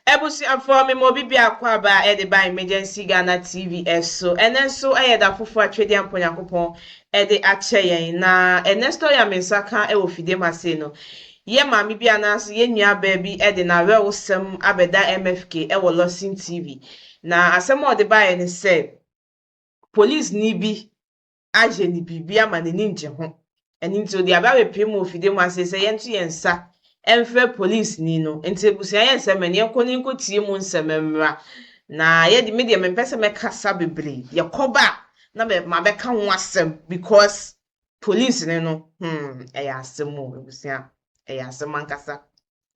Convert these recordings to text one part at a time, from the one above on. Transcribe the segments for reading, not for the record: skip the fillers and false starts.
Abusuafoɔ me ma obi biako aba a ɛde ba Emergency Ghana TV so. Ɛnɛ nso ɛyɛ da foforɔ a Twedeɛ Mpo Nyankopɔn ɛde akyɛ yɛn. Na ɛnɛ story a me nsa ka ɛwɔ fidie mu ase no, yɛ maame bi anaasɛ yɛ nua baa bi ɛde n'awerɛhosɛm abɛda MFK ɛwɔ Lawson TV. Na asɛm a ɔde baeɛ ne sɛ, polisini bi ayɛ ne biribi ama n'ani ngye ho. Ɛno nti ɔde aba abɛpue mu wɔ fidie mu ase sɛ yɛnto yɛn nsa ɛmfrɛ polisini no. Nti abusua yɛ nsɛm ɛno yɛnkɔ ne nkɔtie mu nsɛm mmra. Na yɛde me deɛ mempɛ sɛ mɛkasa bebree. Yɛkɔba a na mabɛka ho asɛm because polisini no ɛyɛ asɛm o abusua ɛyɛ asɛm ankasa.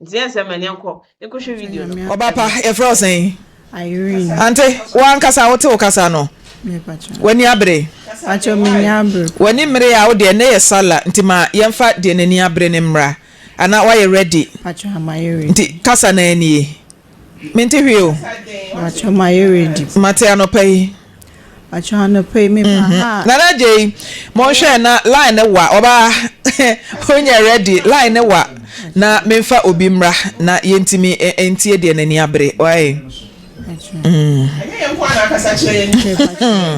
Nti yɛn nsɛm ɛno yɛnkɔ yɛnkɔhwɛ video no. Ɔba pa, yɛfrɛ wo sɛn? Irene. Ante, wo ankasa wote wo kasa no. Mepacho. W'ani abere. Pacho m'ani abere. W'ani mmere a wode ɛnɛ yɛ sala nti ma yɛmfa deɛ n'ani abere ne mmra. Ana woayɛ ready? Pacho amayɛ ready. Nti kasa na anie. Mente hwee o. Pacho mayɛ ready. Mate anɔpa yi. Pacho anɔpa yi me ba ha. Nana Jay, monhwɛ na line ne wa ɔbaa onyɛ ready line ne wa na memfa obi mmra na yɛntumi ntie deɛ n'ani abere. Wae. Pacho. Ɛnyɛ yɛn nko ara na akasa kyerɛ yɛn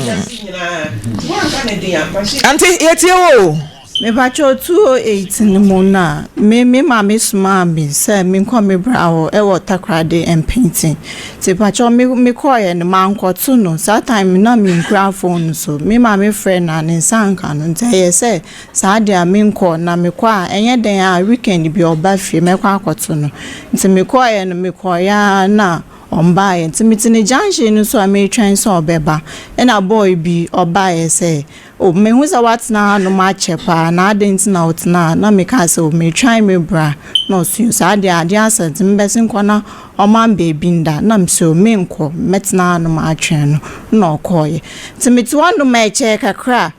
wiase nyinaa nti woanka ne den ampa hyɛ. Ante yɛtie wo o. Me pacho 208 no mu na me maame somaa me sɛ menkɔ me bra hɔ ɛwɔ Takoradi Mpenten. Nti pacho me mekɔɔɛ no mankɔto no. Saa time na menkura phone so. Me maame frɛ na ne nsa nka no nti ɛyɛ sɛ saa deɛ a menkɔ na mekɔ a ɛnyɛ den a weekend bi ɔba fie mɛkɔ akɔto no. Nti mekɔɔɛ no mekɔɔɛ a na ɔmbaeɛ nti mete ne junction no so a meretwɛn sɛ ɔbɛba ɛna boy bi ɔbaeɛ sɛ o mehu sɛ woatena hanom akyɛ paa na adɛn nti na wotena ha na meka sɛ o meretwɛn me bra na ɔso saa deɛ adeɛ asa nti mebɛse nkɔ na ɔma baabi nda na mesɛ o menkɔ mɛtena hanom atwɛn no na ɔkɔɔeɛ nti mete hɔnom ɛkyɛɛ kakra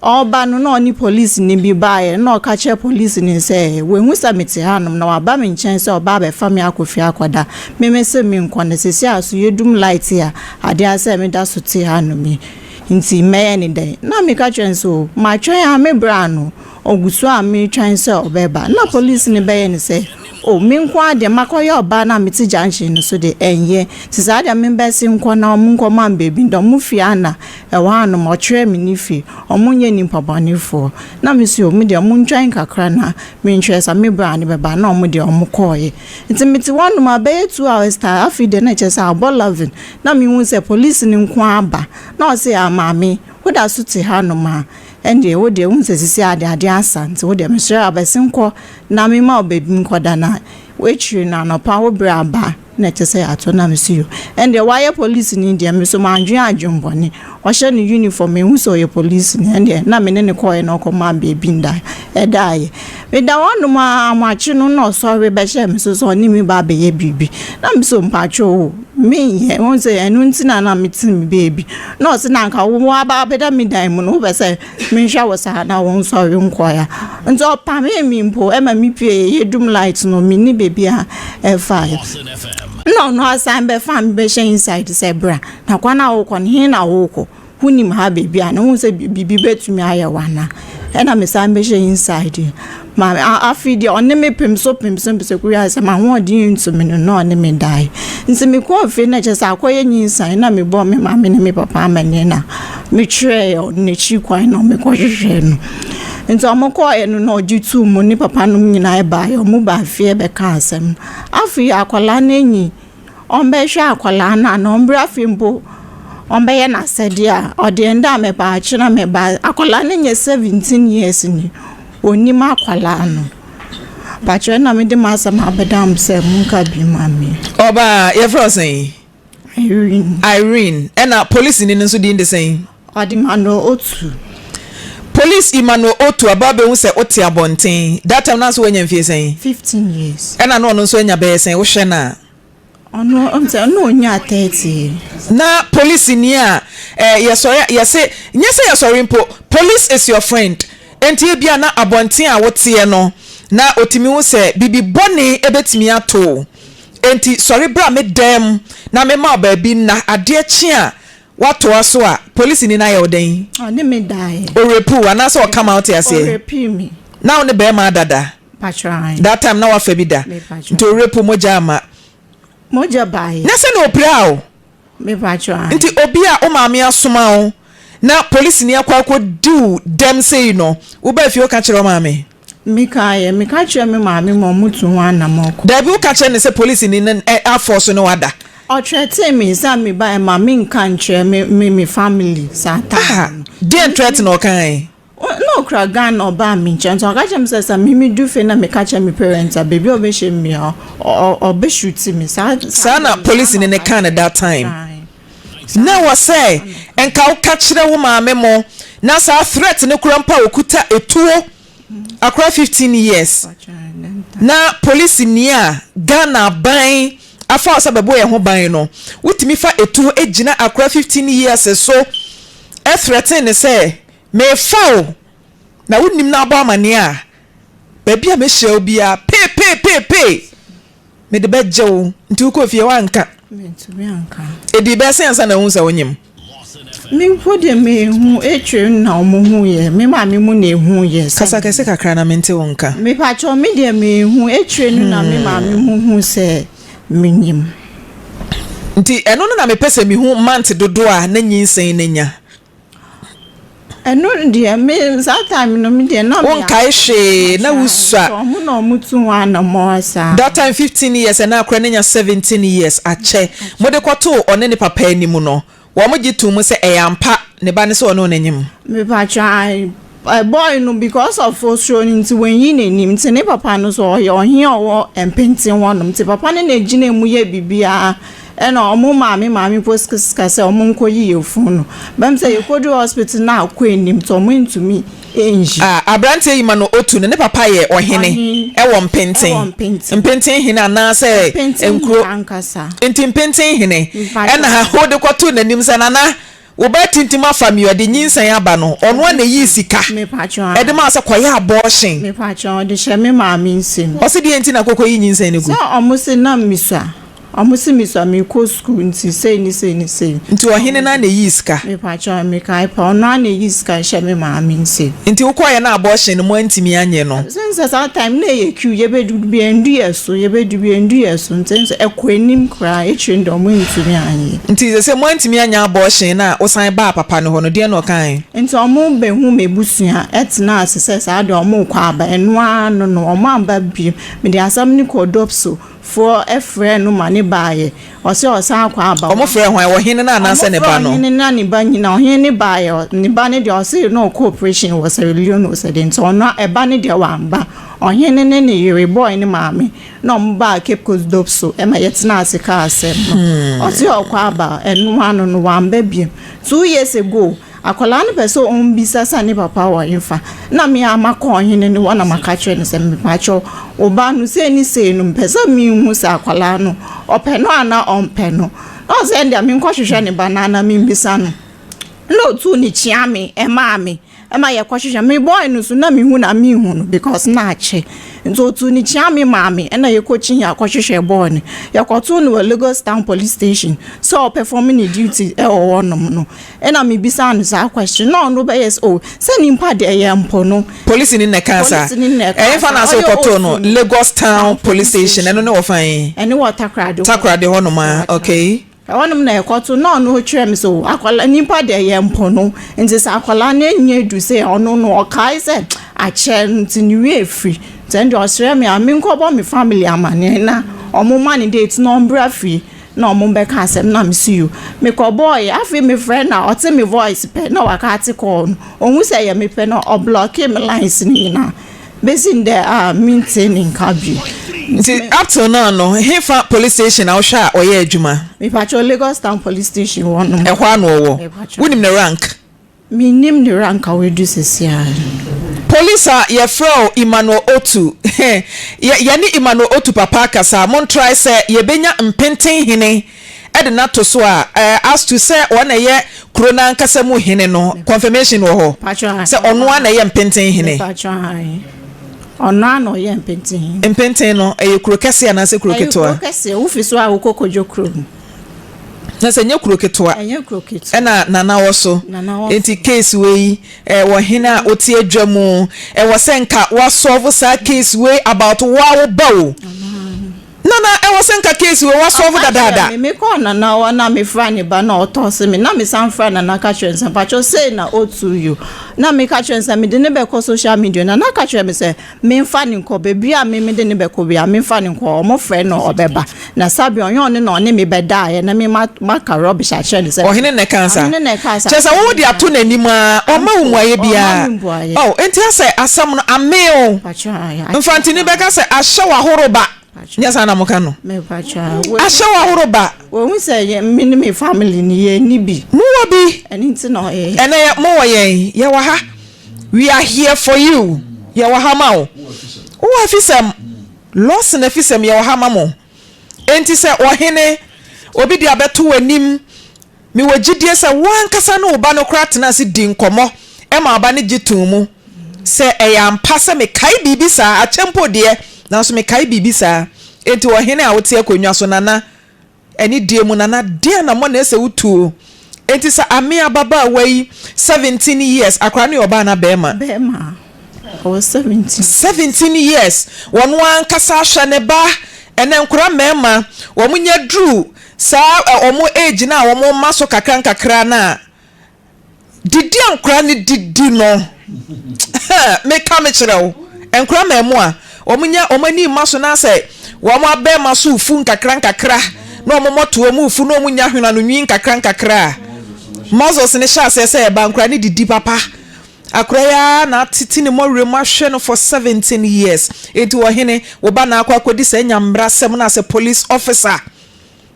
ɔba no na ɔne polisini bi baeɛ na ɔka kyerɛ polisini sɛ wehu sɛ mete hanom na waba me nkyɛn sɛ ɔba abɛfa me akɔ fie akɔda meme sɛ menkɔ no sɛsi a so yɛdum light a adeɛ asɛ meda so te hanom yi nti mɛyɛ ne dɛn na meka kyerɛ no sɛ o matwɛn a me bra no ɔgu so a metwɛn sɛ ɔbɛba na polisini bɛyɛ ne sɛ o me nko ara deɛ makɔyɛ ɔbaa na mete junction no so de ɛnyɛ nti saa deɛ membɛse nkɔ na ɔmo nkɔma me baabi nda ɔmo fie ana ɛwɔ hanom ɔkyerɛ me ne fie ɔmo nyɛ nipa bɔnefoɔ na me si ɔmo deɛ ɔmo ntwɛn kakra na mentwɛn sa me bra ne bɛba na ɔmo deɛ ɔmo kɔɔyɛ nti mete hɔnom abɛyɛ 2 hours time afei deɛ na kyerɛ sɛ abɔ 11 na mehu sɛ polisi ne nko aba na ɔse a maame woda so te hanom a ɛndeɛ wo deɛ wohu sɛ sisi ade ade asa nti wo deɛ mesrɛ abɛse nkɔ na mema wo baabi nkɔda na woakyiri no anɔpa wo berɛ aba na ɛkyɛ sɛ ato na mesi yo ɛndeɛ wayɛ polisi ni deɛ me so mandwe adwembɔne ɔhyɛ ne uniform mehu sɛ ɔyɛ polisi ni ɛndeɛ na me ne ne kɔɛ na ɔkɔma baabi nda ɛdaeɛ meda hɔnom a amakye no na ɔsɔre bɛhyɛ me so sɛ ɔne me ba abɛyɛ biribi na me so mpatwe o menyɛ wohu sɛ ɛno nti na na mete me baabi na ɔse na anka wo aba abɛda me dan mu no wopɛ sɛ menhwɛ wo saa na wo nsɔre nkɔɛ a nti ɔpamee me mpo ɛma me pie yɛdum light no menni baabi a ɛfaeɛ na ɔno asan bɛfa me bɛhyɛ inside sɛ bra na kwan a wokɔ no he na wokɔ wonim ha baabi a na wohu sɛ biribi bɛtumi ayɛ wo ana ɛna mesan bɛhyɛ inside ma afei deɛ ɔne me pem so pem so pem so kuri sɛ mahoɔden ntumi no na ɔne me dae nti mekɔɔ fie na kyerɛ sɛ akɔyɛ nyinsan na mebɔ me maame ne me papa amanneɛ na metwerɛɛ n'akyi kwan na ɔmekɔhwehwɛ no nti ɔmo kɔɔɛ no na ɔgye tuu mu ne papa nom nyinaa baeɛ ɔmo baa fie bɛka asɛm no afei akwadaa no anyi ɔmbɛhwɛ akwadaa no ana ɔmbrɛ afei mpo ɔmbɛyɛ n'asɛdeɛ a ɔde nda a mɛba akyerɛ mɛba akwadaa no nyɛ 17 years ni onim akwadaa no pakyerɛ na mede m'asɛm abɛda m sɛ monka bi ma me. Ɔbaa, yɛfrɛ wo sɛn? Irene. Irene. Ɛna polisini no nso din de sɛn? Ɔde Emmanuel Otu. Police Emmanuel Otu aba bɛhu sɛ wote abɔnten. That time na nso woanya mfie sɛn? 15 years. Ɛna na ɔno nso anya bɛyɛ sɛn wohwɛ no a? Ɔno ɔm sɛ ɔno onya 30. Na polisini a yɛsɔre yɛse nyɛ sɛ yɛsɔre mpo, police is your friend, nti ebia na abɔnten a woteɛ no na otumi hu sɛ bibi bɔne ebetumi ato, nti sɔre bra me dɛm na mema wo baabi nna adeɛ kye a watoa so a polisini no ayɛ wo dɛn? Ɔne me daeɛ. Ɔrape anaasɛ ɔkama wote aseɛ? Ɔrape me. Na wo ne bɛrima adada? Patran. That time na wafa bi da? Mepatwa. Nti ɔrape mogya ama. Mogya baeɛ. Nyɛ sɛ na ɔpiraa wo. Mepakyɛw ae. Nti obi a wo maame asoma wo na polisini akɔ akɔdi wo dɛm sei no, wobaa fie woka kyerɛ wo maame? Mekaeɛ. Meka kyerɛɛ me maame ma wɔtuu ho anamɔn kɔ. Daabi, woka kyerɛ no sɛ polisini no afɔɔso ne wo ada? Ɔthreatee me sɛ meba ɛma menka nkyerɛ me me me family saa Ah, time no. deɛn threat na ɔkae? Na ɔkura gun na ɔbaa me nkyɛn nti ɔka kyerɛ me sɛ sɛ me medu fie na meka kyerɛ me parents a baabi a ɔbɛhyɛ me biara ɔbɛ shoot me. Saa Saa na polisini no kaa no that time. Na ɛwɔ sɛ nka woka kyerɛ wo maame mo na saa threat no koraa mpo a ɔkuta etuo akora 15 years na polisini a Ghana aban afa wo sɛ bɛbɔ yɛn ho ban no wotumi fa etuo gyina akora 15 years so threaten no sɛ Merefa wo, na wonnim na abɔ amaneɛ a, baabi a mɛhyia wo biara, pee pee pee pee, mede bɛgye wo. Nti wokɔɔ fie woanka? Mantumi anka. Ɛdii bɛyɛ sɛn ansa na wohu sɛ wonyem? Me mpo deɛ menhu, akyire no na wɔn huiɛ, me maame mu na ɛhuiɛ sɛ. Kasa kɛse kakra na mente wo nka. Mepakyɛw, me deɛ menhu, akyire no na me maame mu hu sɛ menyem. Nti ɛno no na mepɛ sɛ mehu month dodoɔ a na nyinsɛn no anya. Ɛno deɛ me saa time no me deɛ na me. Wonkae hwee na wusua. Ɔmo na ɔmo tu ho anamɔ saa. That time 15 years ɛnɛ akora no anya 17 years akyɛ mode kɔtoo ɔne ne papa anim no wɔn gye too mu sɛ ɛyɛ ampa ne ba ne sɛ ɔne wo nyem? Mepakyɛw ae boy no because of osuro no nti wanyi n'anim nti ne papa no so ɔyɛ ɔhene a ɔwɔ mpenten hɔ nom nti papa no na egyina mu yɛ biribiara Ɛna ɔmo maa me maame mpo sika sɛ ɔmo nkɔ yi yafunu no. Bɛm sɛ yɛkɔduru hospital na akɔ anim nti ɔmo ntumi nyi. Ah abranteɛ yi ma no otu no ne papa yɛ ɔhene ɛwɔ mpenten. Ɛwɔ mpenten. Mpenten hene anaasɛ Mpenten nkuro. hene ankasa. Nti mpenten hene Mpakyɛw. ɛna wode kɔtoo n'anim sɛ nana wo ba atintim afa me ɔde nyinsɛn aba no ɔno ara na ɛyii sika Mepakyɛw ɛde maa wo sɛ kɔyɛ abortion. Mepakyɛw ɔde hyɛ me maame nsam. Ɔse deɛn nti na kɔkɔyi nyinsɛn no gu? Sɛ ɔmo se na mesua. Ɔmo se mesua mekɔ sukuu nti sei ne sei ne sei. Nti ɔhene no ara na ɛyii sika? Mepakyɛw mekae paa ɔno ara na ɛyii sika hyɛ me maame nsam. Nti wokɔeɛ na abortion no mo antumi anyɛ no? Sɛ sɛ saa time no na ɛyɛ queue yɛbɛdu bi ɛndu yɛ so yɛbɛdu bi ɛndu yɛ so nti ɛno sɛ ɛkɔ anim koraa akyire no deɛ ɔmo antumi anyɛ. Nti sɛsɛ mo antumi anyɛ abortion no a wosan baa papa no hɔ no deɛn na ɔkae? Nti ɔmo bɛhu m'abusua ɛtenaa ase sɛ saa deɛ ɔmo rekɔ aba ɛno ara no no ɔmo amba bio mede asɛm no kɔɔ Dopso foɔ frɛɛ no ma ne baeɛ. Ɔse ɔsan akɔ aba. Ɔmo frɛɛ hwan? Ɔhene no anaasɛ ne ba no? Ɔmo frɛɛ ɔhene no na ne ba nyinaa. Ɔhene no baeɛ, ne ba no deɛ ɔse na ɔkɔ operation wɔ Sierra Leone o sɛ deɛ nti ɔno ɛba no deɛ wamba. Ɔhene ne ne yere, boy no maame na ɔmo baa Cape Coast Dopso ɛma yɛtenaa ase kaa asɛm no. Ɔse ɔkɔ aba, ɛno ano no wamba biom. 2 years ago Akwadaa no pɛ sɛ ɔmbisa sɛ ne papa wɔ hefa. Na me ara makɔ ɔhene no hɔ na maka akyerɛ no sɛ, Mepakyɛw, wo ba no sei ne sei no, mepɛ sɛ mihu sɛ akwadaa no, ɔpɛ no anaa ɔmpɛ no. Na ɔse ɛndeɛ menkɔhwehwɛ ne ba no ara na mimmisa no. Na otuu ne kyea me maa me ma yɛkɔhwehwɛ. Me boy no so na mehu no a menhu no because na akyɛ. Nti otuu ne kyea me maa me ɛna yɛkɔkyin akɔhwehwɛ boy no. Yɛkɔtoo no wɔ Lagos Town Police Station sɛ ɔperform ne duty wɔ hɔnom no. Ɛna me bisaa no saa question na ɔno bɛyɛ sɛ oh sɛ nipa deɛ yɛ mpo no. Polisini na ɛkaa saa. Polisini na ɛkaa saa. Ɛhefa na sɛ wokɔtoo no? Lagos Town Police Station ɛno ne wɔ fa he? Ɛne wɔ Takoradi hɔ. Takoradi hɔ nom a okay. Ɛhɔ nom na ɛkɔto na ɔno kyerɛ me sɛ oh akwadaa nipa deɛ yɛ mpo no nti sɛ akwadaa no anyi adu sɛ ɔno no ɔkae sɛ akyɛ nti ne werɛ afiri nti ɛno deɛ ɔsrɛ me a menkɔbɔ me family amaneɛ na ɔmo ma no date na ɔmbra fie. Na ɔmo bɛka asɛm na mese yo. Mekɔ bɔɔyɛ afei mefrɛ no a ɔte me voice pɛ na waka ate call no. Ohu sɛ ɛyɛ me pɛ na ɔblɔke me lines no nyinaa. Besi ndɛ a mentee ne nka bio. Nti up till now no hefa police station na wohwɛ a ɔyɛ adwuma? Mepakyɛw Lagos town police station hɔ nom. Ɛhɔ ara na ɔwɔ? Mepakyɛw. Wonim ne rank? Mennim ne rank a wadu sesiaa. Police a yɛfrɛ wo Emmanuel Otu yɛ yɛne Emmanuel Otu papa akasa montrae sɛ yɛbɛnya mpenten hene de no ato so a as to sɛ ɔno na ɛyɛ kuro no ankasa mu hene no confirmation wɔ hɔ sɛ ɔno ara na ɛyɛ mpenten hene. Ɔno ara na ɔyɛ mpenten hene. Mpenten no ɛyɛ kuro kɛseɛ anaasɛ kuro ketewa? Ɛyɛ kuro kɛseɛ wofi so a wokɔ Kodwo kurom. Na sɛ nyɛ kuro ketewa ɛna Nana wɔ so nti case wei ɛwɔ hene a wote adwa mu ɛwɔ sɛ nka wa solve saa case wei about wo a wo ba o. Nana ɛwɔ sɛ nka case wei wa solve Ɔka kyerɛɛ dadaada. me, mekɔɔ Nana hɔ na mefra ne ba na ɔtɔ se me na mesan fra Nana ka kyerɛ no sɛ mpakyɛw sei na ɔtu you na meka kyerɛ no sɛ mede no bɛkɔ social media Nana ka kyerɛ me sɛ memfa no nkɔ baabi a me mede no bɛkɔ biara memfa no nkɔ ɔmo frɛ no ɔbɛba na Sabea ɔnyɛ ɔno na ɔne me bɛdaeɛ na me maka rubbish akyerɛ no sɛ Ɔhene na ɛkaa saa? Ɔhene na ɛkaa saa. Kyerɛ sɛ wo de ato n'anim ara ɔmma wo mmuaeɛ Ampo, ɔmma biara. me mmuaeɛ. Oh, enti asɛ asɛm no amee wo. Mpakyɛw ae, akyɛ Mfantini paa. bɛka sɛ ahyɛ w'ahoroba. Nyɛ saa na moka no? Mepakyɛw ae. Ahyɛ w'ahoroba. Wɔhu sɛ yɛn, me ne me family no yɛnni bi. Mowɔ bi. Ɛno nti na ɔyɛ. Ɛnɛ yɛ, mowɔ yɛn, yɛwɔ ha. We are here for you. Yɛwɔ ha ma wo. Wowɔ afisɛm. Lawson afisɛm, yɛwɔ ha ma mo. Enti sɛ ɔhene, obi de abɛto w'anim, mewɔ gyidie sɛ wo ankasa ne wo ba no koraa tena ase di nkɔmmɔ ma wo ba no gye too mu sɛ ɛyɛ ampa sɛ mekae biribi saa, akyɛ mpo deɛ, nanso mekae biribi saa. Enti ɔhene a wote akonnwa so, Nana, Anidie mu, Nana, deɛn anammɔn na ɛsɛ wotuo? Enti sɛ ame ababaawa yi 17 years, akwadaa no yɛ ɔbaa anaa barima? Barima, ɔwɔ 17. 17 years, ɔno ankasa ahwɛ ne ba, ɛnɛ nkwadaa mmarima, wɔn nya duru saa wɔn age no a wɔn ma so kakra nkakra no a, Didi a nkwadaa no didi no, meka mekyerɛ wo, nkwadaa mmaamua, wɔn nya wɔn ani mma so na sɛ wɔn abɛɛma so refu nkakra nkakra na wɔn mmɔtoa mu refu na wɔn nya hwena no nwi nkakra nkakra a, muscles no hyɛ aseɛ sɛ ɛba, nkwadaa no didi papa. Akwadaa yi ara na atete ne mmɔwerɛ mu ahwɛ no for 17 years. Enti ɔhene, wo ba na akɔ akɔdi saa nyambrasɛm no as a police officer.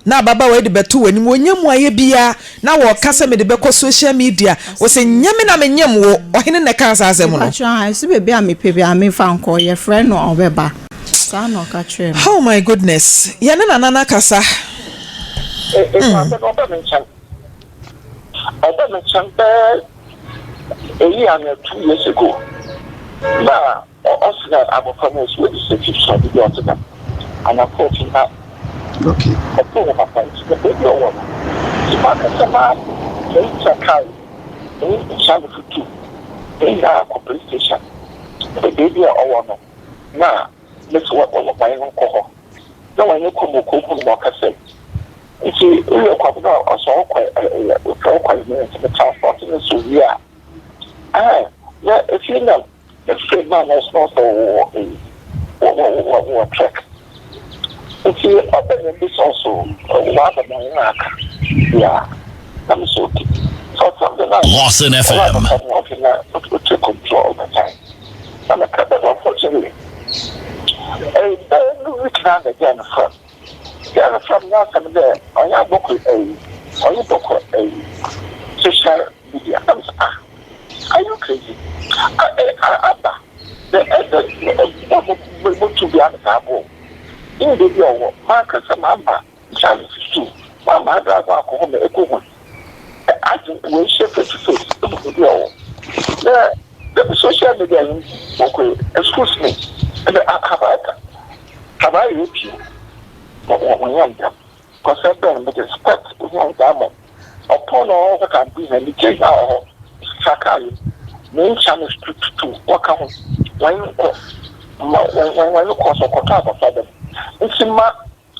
Na ababaawa yi de bɛto w'anim, ɔnnya mmuaeɛ biara, na wɔka sɛ mede bɛkɔ social media, wose nyɛ me na menyem wo, ɔhene na ɛkaa saa asɛm no. Mepakyɛw ae, so baabi a mepɛ biara memfa nkɔ, yɛfrɛ no a ɔbɛba, saa na ɔka kyerɛɛ me. Oh my goodness, yɛne Nana no akasa. Ekuasɛ no ɔbɛ me nkyɛn, ɔbɛ me nkyɛn bɛyɛ a year and 2 years ago na Ɔse na abɔfra no nso wadi sɛ fifth a biribi a ɔte dɛm anaa fourth na ɔpoo ne papa nti na baabi a ɔwɔ no nti mankasa ma metua car yi me nkyia no fotu yɛn nyinaa kɔ police station ɛbɛ baabi a ɔwɔ no na mese wɔn nkɔ hɔ na wɔn kɔ mu kɔ hunu ma ɔka sɛ nti woyɛ kwabena a ɔsɛ ɔkɔ ɛyɛ ɔkɔ ɛyɛ nti me transport no so wie a ɛɛ na efie na Efiri maa no snow sɛ wɔwɔ eyi wɔwɔ wɔwɔ trek nti ɔbɛ na ebi sɔ so waba ma wɔn aka bia na mi sɛ okay so ɔtɛm de na Lawson ɔwɔ FM. abɛka mu ɔfi na o take control all the time na mɛ ka but unfortunately ɛyi bɛyɛ no week na na gya no fam gya no fam na asɛm dɛ ɔnyɛ abɔkɔ ɛyi ɔnye bɔkɔ ɛyi social media na mi sɛ ah. Are you crazy? Aba dɛ ɛdɛ bɔ motu bi ano saa bɔ. Nyim beebi a ɔwɔ. Mankasa mama Charles su, mama adrive akɔ hɔ ma ekohu no. Adze woehyia face to face ehu beebi a ɔwɔ. Na dɛm social media yi wɔkɔ excuse me, have I have I raped you? Wɔnnyɛ no dɛm. Kɔsɛ bɛn mede spɛt ohia diamond ɔpon na ɔwɔ hɔ ka bi na ne gyina wɔ hɔ saka yi ne nsa no tututu wɔka ho wɔn kɔ ma wɔn wɔn kɔ so kɔtɔ abɔfra dɛm nti ma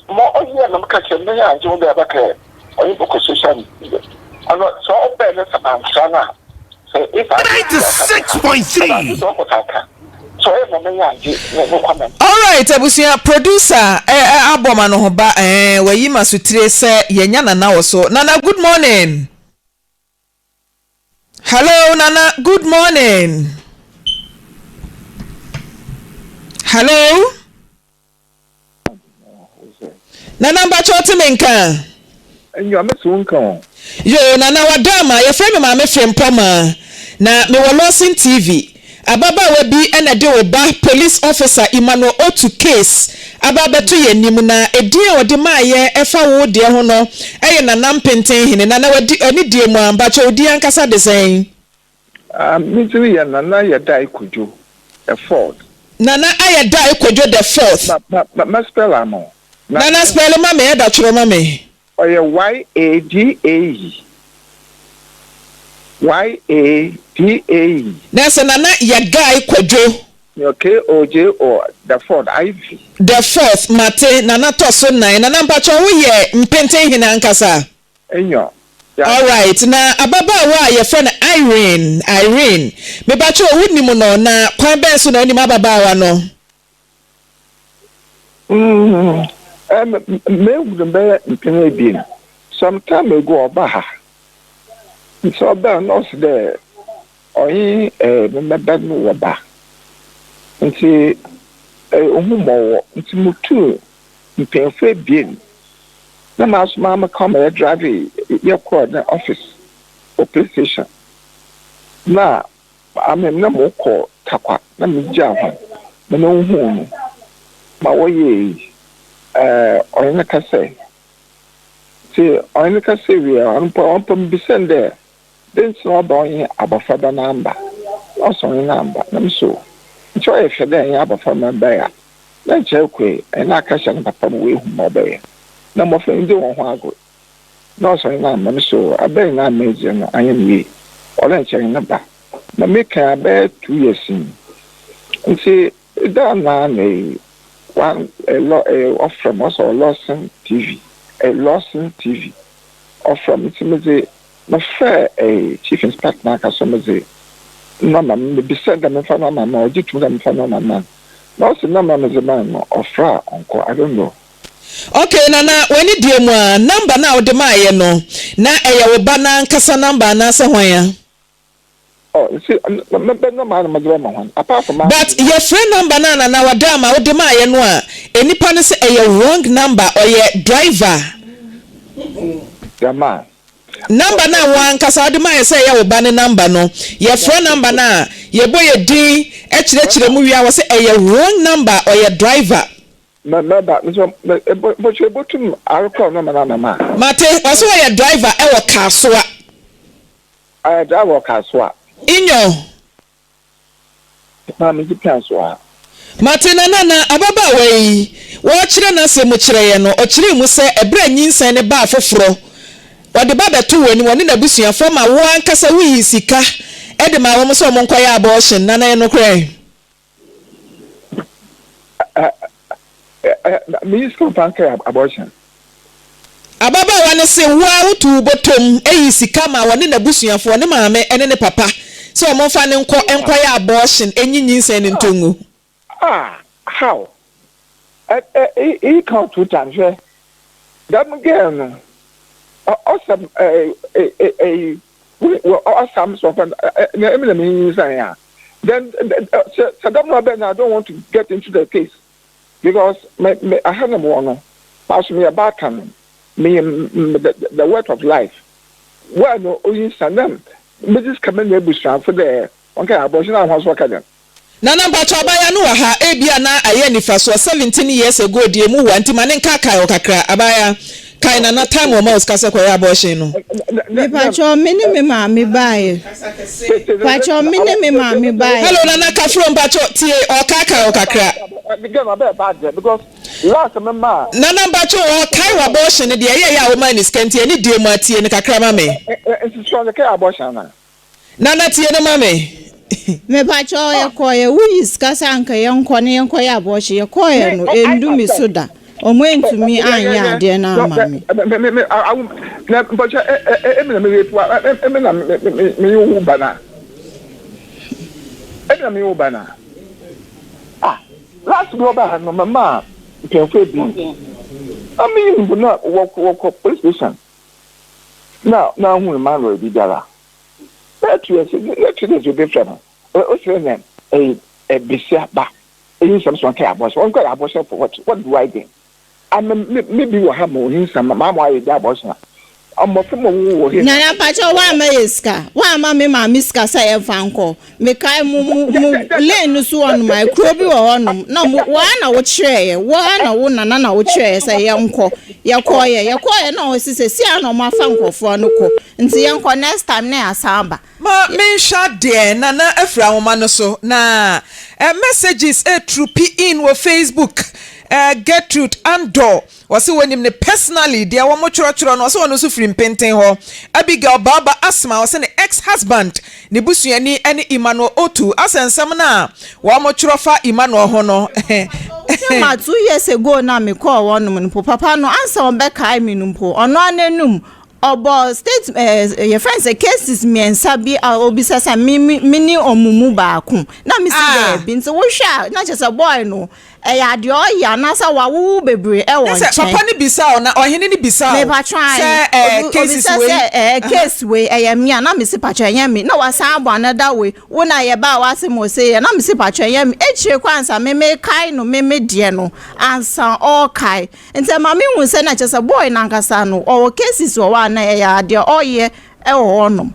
ma ɔyɛ na meka kyerɛ me yɛ agye wo dɛ ɛbɛkɛ ɔyɛ bɔkɔ social media ɔno sɛ ɔbɛn ne sɛ mantra no a sɛ if I 96.3. sɛ ɔkɔ kaka sɛ ɔyɛ ma mɛyɛ agye ne comment. Alright abusua producer eh, eh, abɔ ma no ho ba eh, wayi ma so tire sɛ yɛnya Nana wɔ so. Nana good morning. Hello Nana good morning. Hello. Nana mpakyɛ wote me nka? Nyo, me te wo nka o. Yoo Nana wada ama, yɛfrɛ me Maame Frempɔmaa na mewɔ Lawson TV. Ababaawa bi na ɛde wo ba Police Officer Emmanuel Otu case aba abɛto yɛn anim na edin a ɔde maeɛ ɛfa wo deɛ ho no yɛ Nana Mpentenhene. Nana wadi anidie mu a, mpakyɛ wo din ankasa de sɛn? Ah, me dzin yɛ Nana Yɛdae Kojo the fourth. Nana Ayɛdae Kojo the fourth. Ma, ma, ma, mɛ spell ama wo. Na, Nana spell ma me, ɛda twerɛ ma me. Ɔyɛ Y-A-D-A-E. Y-A-D-A-E. Na sɛ Nana Yɛdae Kwadwo. Nyo K-O-J-O, the fourth, IV. The fourth, mate, Nana tɔ so nan. Nana mpakyɛw wo yɛ Mpenten hene ankasa? Nyo, ya. Alright, na ababaawa a yɛfrɛ no Irene, Irene, mepakyɛw wo nim no, na kwan bɛn so na wonim ababaawa no? Mm, eh, mehu no bɛyɛ mpɛn ebien. Some time ago ɔba ha. Nti ɔbaa no ɔse dɛ ɔnye eh, me mɛba no wɔ ba. Nti eh, ohun ma ɔwɔ. Nti mutuu mpanyimfo ebien na maso maa meka ma yɛdrive yɛkɔɔ ne office wɔ police station. Na ame na mokɔ Takwa na megyaa hɔn na mehuhuu no ma wɔyɛɛ yi. Eh, ɔnye no kasae. Ntsi ɔnye no kasae wie a, ɔno mpo ɔno mpo mibisa no dɛ, dɛn ntsi na ɔba ɔnye abofraba no ammba? Na ɔse ɔnye no ammba. Na mese o, nkyɛ ɔyɛ fɛ dɛ enye abofraba no bae a, na nkyɛ ekoe, enye no akɛhyɛ no papa ma oehu ma ɔbɛyɛ. Na mbofra nndzi hɔnho agor. Na ɔse ɔnye no ammba. Mese o, aber nye no amma edzi no, annyɛ no yie. Ɔwɔ dɛ nkyɛ enye no ba. Na mekã bɛyɛ 2 years nyi. Ntsi da no ara na eyi, one lɔ ɔfrɛ me, ɔse ɔwɔ Lawson TV, Lawson TV, ɔfrɛ me ntsi medze mefrɛɛ Chief Inspector nankasa medze number no, mebisa no dɛ memfa number no mma no, ɔgye to mu dɛ memfa number no mma no. Na ɔse number a medze maa no no, ɔfrɛ a ɔnnkɔ, I don't know. Okay Nana, w'ani deɛ mu a, number no a wode maeɛ no, na ɛyɛ wo ba no ankasa number anaasɛ hwan a? Oh, nti mebɛ number na medze bɛma hɔn apart from. But yɛfrɛ number no a Nana Wadama wode maeɛ no a, nnipa no sɛ ɛyɛ wrong number, ɔyɛ driver. Dɛm a. Number no a wo ankasa wode maeɛ sɛ ɛyɛ wo ba no number no, yɛfrɛ number no a, yɛbɔ yɛ din kyerɛkyerɛ mu wie a, wɔse ɛyɛ wrong number, ɔyɛ driver. Mɛba, nso mpɔkyɛ ebotum arekɔ number no ama me a. Mate, ɔse ɔyɛ driver wɔ Kasoa. Ɔyɛ driver wɔ Kasoa. Inyo. Maa medzi Kasoa. Mate, Nana, na ababaawa yi, wɔrekyerɛ n'asɛm mu kyerɛ yɛn no, ɔkyerɛɛ mu sɛ ɛberɛ a nyinsɛn no baa foforɔ, ɔde ba bɛtoo w'anim, ɔne n'abusuafoɔ ma wo ankasa woyii sika de maa wɔn sɛ wɔnkɔyɛ abortion. Nana, ɛyɛ nokorɛ? Meyi sika mfa nkɛyɛ abortion. Ababaawa no se wo ara wotu wo bɔtɔm yi sika ma ɔne n'abusuafoɔ, ne maame ne ne papa, sɛ wɔmfa no nkɔ nkɔyɛ abortion nyi nyinsɛn no ntɔ ngu. Ah, how? Iyi ka wo two times hwɛ. Dɛm girl no, ɔsɛ ɔsɛ me sɛ ɔmfa na emi na menyinsɛn a, then sɛ dɛm na ɔbɛn I don't want to get into the case because me me aha na mowɔ no, maso meyɛ baatan, meyɛ the worth of life. Well no oyinsan na medze sika ma n'ebusuafo dɛ wɔnkɛyɛ abortion na hɔn so wɔka dɛn. Nana mpakyɛw abaayewa no wɔ ha ebia na ayɛ anifasoɔ 17 years ago deɛ emu wa nti ma ne nkaakae wo kakra abaayewa kae Nana time ɔma wo sika sɛ kɔyɛ abortion no. Mepakyɛw me ne me maame baeɛ pakyɛw me ne me maame baeɛ. Hello Nana Kafro mpakyɛw tie ɔɔkaakae wo kakra. Nana mpakyɛw ɔɔkae wo abortion no deɛ ɛyɛɛyɛ a womaa ne sika nti ɛne deɛ mu a tie no kakra ma me. Nana tie no ma me. Mepakyɛw yɛkɔeɛ woyi sika sɛ anka yɛnkɔ na yɛnkɔyɛ abortion yɛkɔeɛ no ɛndu me so da ɔmo antumi anyɛ adeɛ no amma me. Last bi ɔbaa ha no mɛmaa mpanyinfo ebien na meyi mpo na wɔkɔ police station na na ahun Emmanuel biribiara. Bɛyɛ 2 years, bɛyɛ 2 days obi frɛ no. Ɔsrɛ na ɛyɛ besia ba. Eyi nsɛm so ɔnkɛyɛ abortion. Ɔnkɛyɛ abortion for what? What do I gain? Ama me me bi wɔ ha ma ohi nsɛm ma ma ayɛ bi abortion a. Mmɔfra ma wɔwɔ wɔ he. Nana pakyɛ woamma yɛ sika woamma me maame sika sɛ yɛmfa nkɔ mekae mo mo mo lane no so hɔnom a kuro bi wɔ hɔnom na mo woa na wokyerɛeɛ woa na wo nana na wokyerɛeɛ sɛ yɛnkɔ yɛkɔɔyɛ yɛkɔɔyɛ na ɔsi sɛ si a na ɔmo afa nkurɔfoɔ no kɔ nti yɛnkɔ next time na yɛasan aba. Ma menhwɛ adeɛ Nana afiri ahoma no so na messages ɛretrupi in wɔ Facebook. Eh, Gertrude Andor, ɔse wɔnim no personally, deɛ wɔn twerɛtwerɛ no, ɔse ɔno nso firi Mpenten hɔ. Abigail Baaba Asma, ɔse ne ex-husband, ne busuani ne Emmanuel Otu, asɛ nsɛm no a wɔn twerɛ fa Emmanuel ho no. Sɛ ma 2 years ago na mekɔɔ hɔnom no mpo, papa no ansa ɔbɛkae me no mpo, ɔno ara n'anum ɔbɔ state yɛfrɛ no sɛ cases mmiɛnsa bi a obisa sɛ me me me ne ɔmo mu baako na me si Ah. daabi. Nti wohwɛ a, na kyerɛ sɛ boy no ɛyɛ adeɛ ɔyɛ anaasɛ wawowo bebree ɛwɔ Ne sɛ nkyɛn. papa no bisa wo na ɔhene no bisa wo Mepatwa sɛ cases obisa wei. sɛ case wei ɛyɛ me a, na mesi patwa ɛnyɛ me, na wasan abɔ another wei wo na yɛba a wase mo se yɛ, na mesi patwa ɛnyɛ me. Ekyire kɔ ansa me me kae no, me me deɛ no ansa ɔɔkae. Nti ɛma me hu sɛ na kyerɛ sɛ boy nankasa no ɔwɔ cases wɔ hɔ a na ɛyɛ adeɛ ɔyɛ ɛwɔ hɔnom.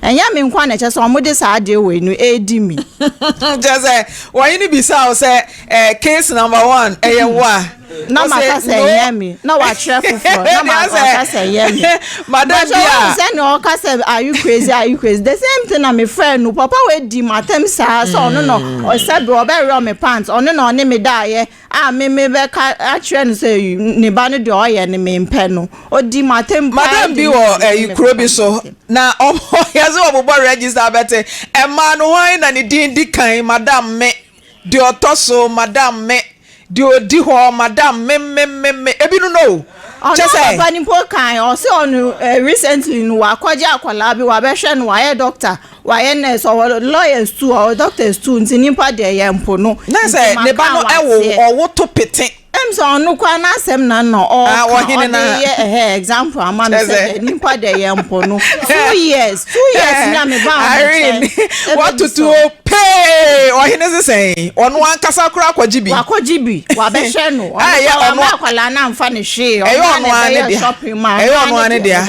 Ɛnyɛ me nko a na ɛkyɛ sɛ ɔmo de saa adeɛ wei no edi mi. Kyerɛ sɛ ɔhene bisa wo sɛ case number one ɛyɛ wo a. Na Ɔse, maka sɛ no. ɛnyɛ me, na wakyerɛ foforɔ, na ma ɔka sɛ ɛnyɛ me. Madam bi a sɛ nea ɔka sɛ, "Are you crazy? Are you crazy?" The same thing na me frɛ no, papa wei di m'atɛm saa sɛ ɔno na ɔsɛbi ɔbɛwerɛ me pant, ɔno na ɔne me daayɛ a me me bɛka akyerɛ no sɛ ne ba no deɛ ɔyɛ no mempɛ no. Ɔdi m'atɛm paa. Madam di bi me wɔ ne ɛyi me kuro bi papa so m'atɛm. Na ɔmo yɛsɛ ɔbobɔ register bɛte ɛmaa no, hwan na ne din di kan? Madam me. Deɛ ɔtɔ so, madam me. Deɛ odi hɔ, madam me me me me ebi no no Ɔno kyɛ sɛ papa ni mpo kan ɔsɛ ɔno recently no wakɔgye akwadaa bi, wabɛhwɛ no, wayɛ doctor, wayɛ nurse, ɔwɔ lawyers too, ɔwɔ doctors too. Nti nipa deɛ yɛ mpo no. Na sɛ ne ba no ɛwo ɔwo to pete. Ɛm sɛ ɔno koraa n'asɛm na na Ah, ɔka ɔhene ɔde na- yɛ ɛhɛ example ama me Kyɛ sɛ- sɛ nipa deɛ yɛ mpo no 2 years, 2 years na me ba ɔmo Irene nkyɛn. watoto pee ɔhene sesɛn ɔno ankasa koraa akɔgye bi. Wakɔgye bi, wabɛhwɛ no. Ah, ɔno ɛyɛ sɛ ɔno- wama akwadaa no amfa ne hwee. Ɛyɛ Ɔno ɔno ara ne a na dea. ɛbɛyɛ shopping ma Ɛyɛ ɔno ara ne dea.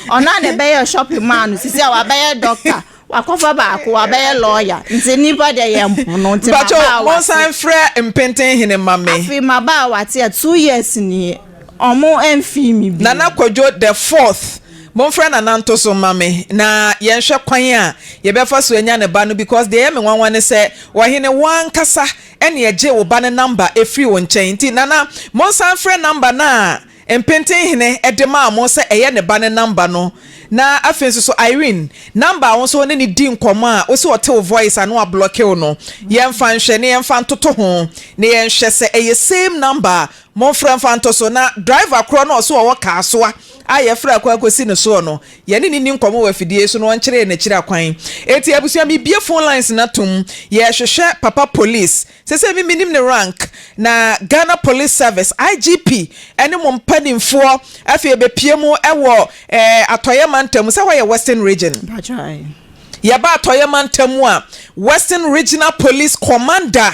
Ɔno a na ɛbɛyɛ shopping ma no sisi a wabɛyɛ doctor, wakɔfa baako, wabɛyɛ lawyer. Nti nipa deɛ yɛ mpo no nti Mpakyɛw, maba a wate. Monsan frɛ Mpenten hene ma me. Afei maba a wate a 2 years ni ɔmo ɛmfii mi bi. Nana Kwadwo the fourth, momfrɛ Nana nto so ma me na yɛnhwɛ kwan a yɛbɛfa so anya ne ba no, because deɛ ɛyɛ me nwanwa ne sɛ ɔhene wo ankasa ɛne ɛgye wo ba no number ɛfiri wo nkyɛn. Nti Nana, monsan frɛ number no a Mpenten hene de maa mo sɛ ɛyɛ ne ba no number no. Na afei nso so Irene number a wo nso wo ne ne di nkɔmmɔ a wo sɛ ɔte wo voice a na wablocke wo no, yɛmfa nhwɛ na yɛmfa ntoto ho na yɛnhwɛ sɛ ɛyɛ same number a. Momfrɛ mfa nto so. Na driver korɔ no a ɔso ɔwɔ Kasoa a yɛfrɛ akɔ akɔsi no soɔ no, yɛne no ni nkɔmmɔ wɔ afidie so na ɔnkyerɛ yɛn akyiri akwan. Enti abusua, mebue phone lines no atom, yɛrehwehwɛ Papa Police. Sesei me menim ne rank na Ghana Police Service, IGP ne mo mpanimfoɔ. Afei yɛbɛpue mu wɔ eh, Atɔeɛ mantam, sɛ hɔ yɛ Western Region. Yɛba Atɔeɛ mantam mu a, Western Regional Police Commander.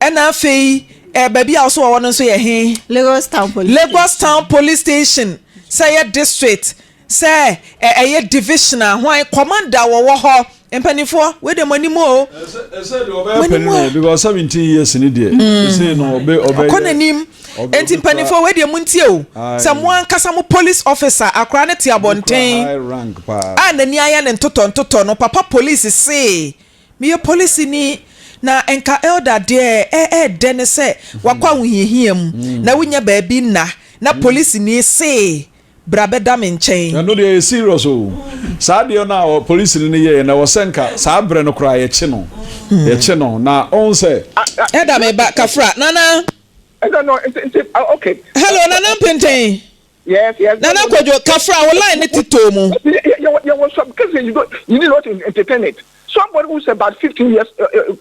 Ɛna afei eh, baabi a ɔso wɔwɔ no nso yɛ he? Lagos Town Police. Lagos Town Police Station, sɛ ɛyɛ district, sɛ ɛyɛ division a, hwan commander wɔwɔ hɔ? Mpanimfoɔ, wei deɛ mo anim o. Ɛsɛ deɛ ɔbɛyɛ panin o, because 17 years ni deɛ ɛsɛ no ɔbɛ ɔbɛyɛ. Ɔkɔ n'anim. Enti mpanimfoɔ, wei deɛ mo ntie o. Sɛ mo ankasa mo police officer akora ne te abɔnten high rank paa a n'ani ayɛ ne ntotɔ ntotɔ no, papa police see meyɛ polisini na nka elder deɛ ɛɛdɛ ne sɛ wakɔ ahohiahia mu na wonya baabi nna na polisini see bra bɛda me nkyɛn. Ɛno deɛ yɛ serious o. Saa deɛ no a polisi no yɛɛ na ɛwɔ sɛ nka saa berɛ no koraa yɛkye no, yɛkye no na ɔhu sɛ. Ɛda me ba kafra Nana. Ɛda no nti nti, okay. Hello, Nana Mpenten. Yes. Nana Kwadwo kafra, wo line ne tetoo mu. Yɛwɔ some cases you don't you need not to entertain it. Somebody who's about 15 years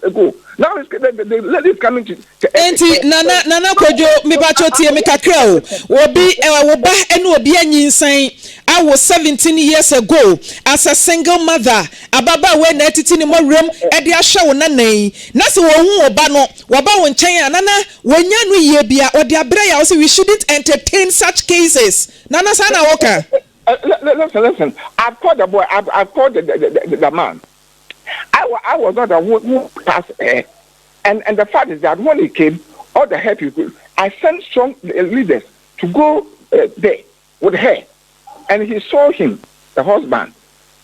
ago now is the lady is coming to Enti Nana, Nana Kwadwo, mepakyɛw tie me kakra o. Obi eh, wo ba ne obi anyinsɛn awo 17 years ago as a single mother, ababaawa yi na atiti ne mmɔwerɛm de ahwɛ wo nana yi. Na sɛ wɔhu wo ba no, wɔba wo nkyɛn a, Nana, wɔnya no yie bi a, ɔde abrɛ yɛ a, wo sɛ we shouldn't entertain such cases. Nana, saa na woka? Listen, listen. I've called the boy. I've called the man. I was not the one who passed her. And the fact is that when he came, all the help he could, I sent strong leaders to go there with her. And he saw him, the husband.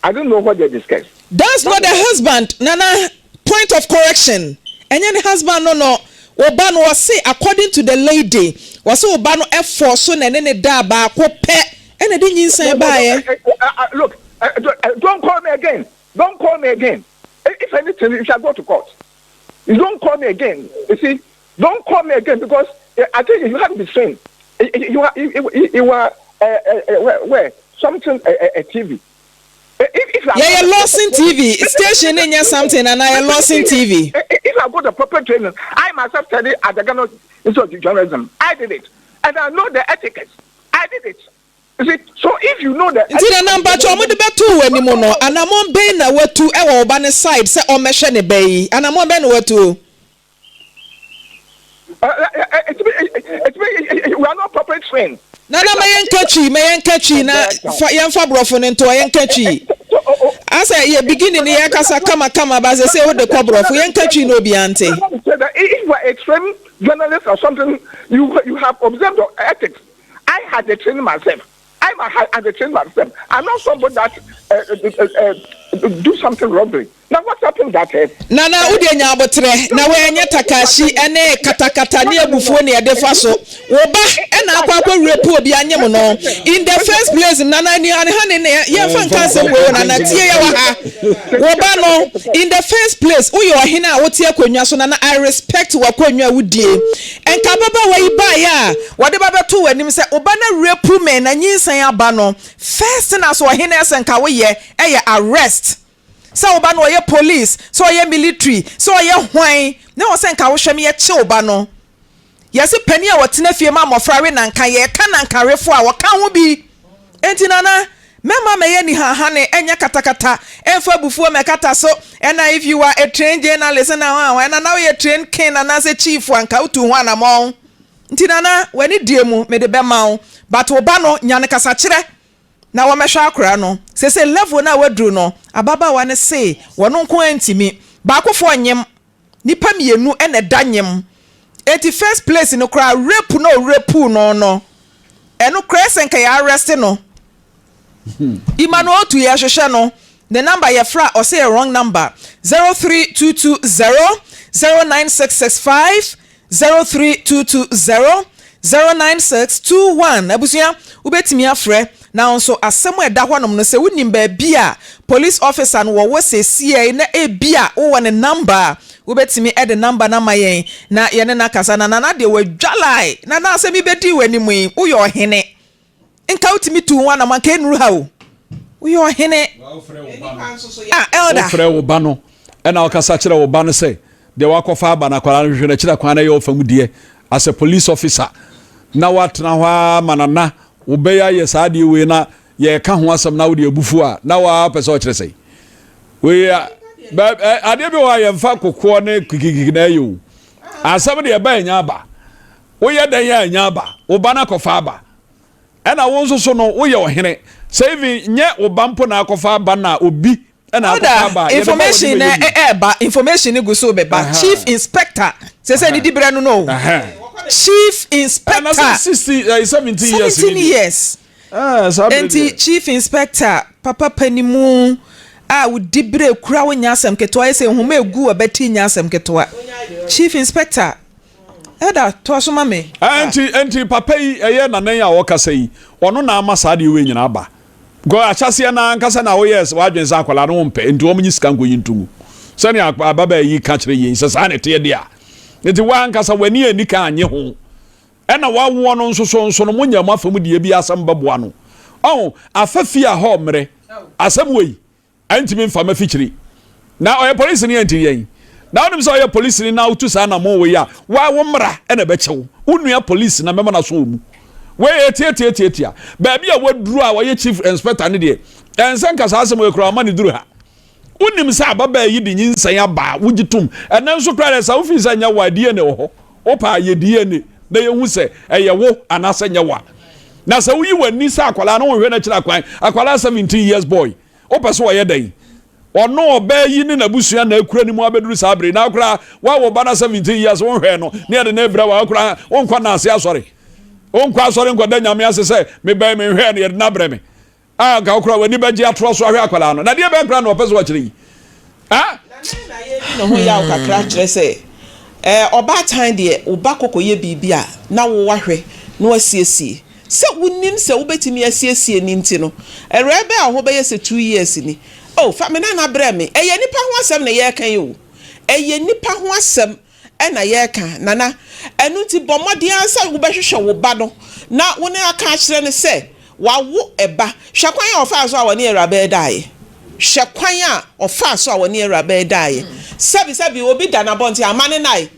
I don't know what they discussed. That's not the husband, Nana. Point of correction. Ɛnyɛ ne husband no. Wo ba no ɔse according to the lady ɔse wo ba no ɛfɔɔ so na ɛne ne daa baako pɛ ɛna ɛde nyinsɛn baeɛ. Look, don't call me again, don't call me again, if anything you shall go to court, you don't call me again, you see, don't call me again because I think you have to be seen, you are, you, you are uh, uh, where, something, uh, uh, TV. Yɛyɛ Lawson TV station ne nyɛ something anaa yɛ Lawson TV. If I go to proper training, I myself study at the Ghana Institute of Journalism. I did it. And I know the etiquette. I did it. You see, so if you know the Nti Nana mpakyɛ ɔmo de bɛtoo w'anim no anamɔn bɛn na watu ɛwɔ wo ba no side sɛ ɔmmɛhwɛ ne ba yi anamɔn bɛn na watu? We are not properly trained. Nana ma yɛnka twi ma yɛnka twi na fa yɛnfa borɔfo no ntoa yɛnka twi asɛ yɛ beginning no yɛkasa kama kama ba sɛ sɛ wode kɔ borɔfo yɛnka twi na obiara nte. If you are a trained journalist or something, you you have observed the ethics. I had the training myself. I'm a, as a trained myself. I'm not somebody that uh, uh, uh, uh, do something wrongly. Now what's happened that uh, Nana wo deɛ nya aboterɛ na wɛnyɛ takashi ɛne katakata ne abufuo ne ɛde fa so wo ba ɛna akɔ akɔ rape obi anyem no in the first place nana ni ha ne ne yɛmfa nka asɛm wei o nana tie yɛ wɔ ha wo ba no in the first place woyɛ ɔhene a wote akonnwa so nana I respect w'akonnwa a wodie Nka ababaawa yi baeɛ a wɔde ba bɛtoo w'anim sɛ wo ba no rape me na nyinsɛn aba no, first thing as ɔhene ɛsɛ nka woyɛ ɛyɛ arrest. Sɛ wo ba no ɔyɛ police, sɛ ɔyɛ military, sɛ ɔyɛ hwan, na ɛwɔ sɛ nka wohwɛ me yɛkye wo ba no. Yɛse panin a ɔtena fie ma mmɔfra we nanka, yɛka nankawefoɔ a wɔka ho bi. Enti Nana, mɛma mɛyɛ nihahane, ɛnyɛ katakata, ɛmfa abufuo mɛkata so, ɛna if you are a trained journalist na hwan hwan, ɛna na woyɛ trained king anaasɛ chief a nka wotu ho anamɔn. Nti Nana, w'ani die mu mede bɛma wo, but wo ba no, nya no kasakyerɛ na wɔmɛhwɛ akora no. Seesei level no a waduru no, ababaawa no se wɔno nko ara ntumi, baakofoɔ nyem. Nipa mienu na ɛda nyem enti first place no koraa rape no a ɔrapuu no no ɛno koraa ɛsɛ nka yɛ arrest no. Emmanuel Otu yɛhwehwɛ no ne number yɛfrɛ a ɔsɛ yɛ wrong number 03220 09665 03220 09621 Abusua, wobɛtumi afrɛ. Nanso asɛm a ɛda hɔnom no, sɛ wonim baabi a police officer no wɔwɔ seesei na ebia wowɔ ne number a, wobɛtumi de number no ama yɛn na yɛne no akasa. Na Nana deɛ wadwalae. Nana asɛm yi bɛdii w'anim yi, woyɛ ɔhene. Nka wotumi tuu ho anam anka ɛnnuru ha o. Woyɛ ɔhene. Ah, elder. Wofrɛ wo ba no ɛna wokasa kyerɛ wo ba no sɛ deɛ wakɔfa aba no akwadaa no hwehwɛ no akyiri akwan na ɛyɛ ɔfa mu deɛ as a police officer na watena hɔ ara ma nana wobɛyɛ ayɛ saa adeɛ wei na yɛreka ho asɛm na wode abufuo a na waa pɛ sɛ ɔkyerɛ sɛ wei adeɛ bi wɔ a yɛmfa kokoɔ ne kikikiki na ɛyɛ o asɛm deɛ ɛba ɛnya aba woyɛ dɛn yɛ ɛnya aba wo ba no akɔfa aba ɛna wo nso so no woyɛ ɔhene sɛ even nyɛ wo ba mpo na akɔfa aba na obi ɛna akɔfa aba Elder, information na ɛɛba, information no gu so bɛba. Chief Inspector, sɛ sɛ ne dibrɛ no no. Chief Inspector. Ɛna 60, 17 years. 17 years. Enti Chief Inspector, papa panimu a wo dibrɛ kura wo nyɛ asɛm ketewa, ayɛ sɛ nhoma egu w'abati nyɛ asɛm ketewa. Chief Inspector, Elder, toa so ma me. Enti, enti papa yi, ɛyɛ nanan yi a ɔkasa yi, ɔno na ama saa adeɛ wei nyinaa aba. Because ahyɛaseɛ no ara ankasa na woyɛɛ w'adwene sɛ akwadaa no wompɛ, nti wɔn nyi sika nkɔyi nto mu. Sɛnea ababaa yi ka kyerɛ yɛn sɛ saa na ɛteɛ deɛ a, nti w'ankasa w'ani anni kan annye ho. Ɛna w'awoɔ no nso so nso no, monyɛ mo afa mu deɛ bi asɛm bɛboa no. Ɔho, afa fie a hɔ mmerɛ, asɛm wei. Ɛntumi mfa m'afikyiri. Na ɔyɛ polisini a nti yɛn. Na wonim sɛ ɔyɛ polisini na wotu saa anammɔn wei a, wa wo mmara na ɛbɛkyɛ wo. Wo nua polisi na mɛma no aso wɔ mu. Wei yɛ tiatiatiatia. Baabi a waduru a ɔyɛ chief inspector no deɛ, ɛnsɛ nka saa asɛm wei koraa ɔma no duru ha. Wonim sɛ ababaa yi de nyinsɛn aba a, wogye tom. Ɛnnɛ nso koraa deɛ, sɛ wofii sɛ ɛnyɛ wo a, DNA wɔ hɔ. Wopɛ a, yɛ DNA na yɛhu sɛ ɛyɛ wo anaasɛ nyɛ wo a. Na sɛ woyi w'ani sɛ akwadaa no wonhwɛ no akyiri akwan, akwadaa 17 years boy, wopɛ sɛ ɔyɛ dɛn? Ɔno ɔbaa yi ne n'abusua na akura ne mu abɛduru saa bere yi. Na koraa woawo ba na 17 years wonhwɛɛ no na yɛde no rebrɛ wo a, koraa wonkɔ nnaase asɔre. Wonkɔ asɔre nkɔda Nyame ase sɛ mebɛn menhwɛɛ no yɛde no abrɛ me. Ah, nka wo koraa w'ani bɛgye atoa so ahwɛ akwadaa no. Na deɛ bɛn koraa na ɔpɛ sɛ ɔkyerɛ yi? Ah? Na dɛn na yɛredi ne ho yaw kakra kyerɛ sɛ. Ɛɛ, ɔbaatan deɛ, wo ba kɔkɔyɛ biribi a, na wo wahwɛ na wasiesie. Sɛ wonim sɛ wobɛtumi asiesie no nti no, awuraa bɛɛ a wo ho bɛyɛ sɛ 2 years ni, oh, fa me nana brɛ me. Ɛyɛ nnipa ho asɛm na yɛreka yi o. Ɛyɛ nnipa ho asɛm na yɛreka, Nana. Ɛno nti bɔ mmɔden ara sɛ wobɛhwehwɛ wo ba no na wo ne aka akyerɛ no sɛ wawo ba. Hwɛ kwan a ɔfaa so a ɔne awuraba yi daeɛ. Hwɛ kwan a ɔfaa so a ɔne awuraba yi daeɛ. Sɛbisɛbi obi da n'abɔnten ama ne nnae